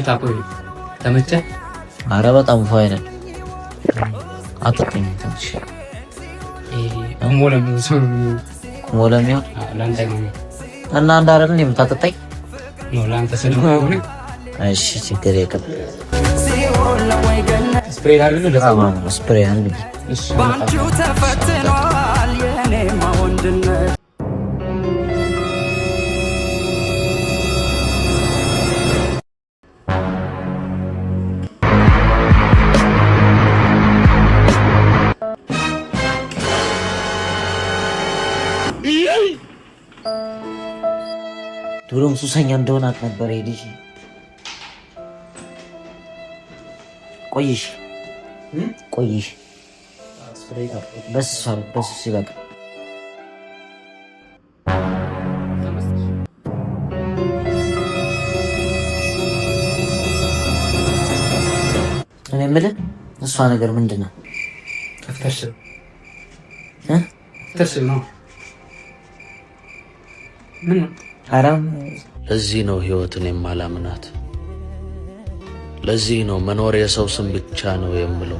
ታቆይ ተመቸህ? አረ በጣም ፏ አይነት አጠጡኝ ትንሽ። ቁሞ ለሚሆን ሰው ቁሞ ለሚሆን ለአንተ አይሆንም። እና አንድ አይደል እንዴ የምታጠጣኝ? ነው ለአንተ ስለሆነ። እሺ ችግር የለም። Spray ላድርግልህ? ለፀጉር Spray አንድ። እሺ። ባንቺው ተፈትኗል የኔማ ወንድነት። ድሮም ሱሰኛ እንደሆነ አቅ ነበር። ይሄ ልጅ ቆይሽ ቆይሽ በስሷል፣ በስሱ ይበቃል። እኔ የምልህ እሷ ነገር ምንድን ነው? Aftershave. እ? Aftershave ነው። ምን ነው? ኧረ ለዚህ ነው ህይወትን የማላምናት። ለዚህ ነው መኖር የሰው ስም ብቻ ነው የምለው።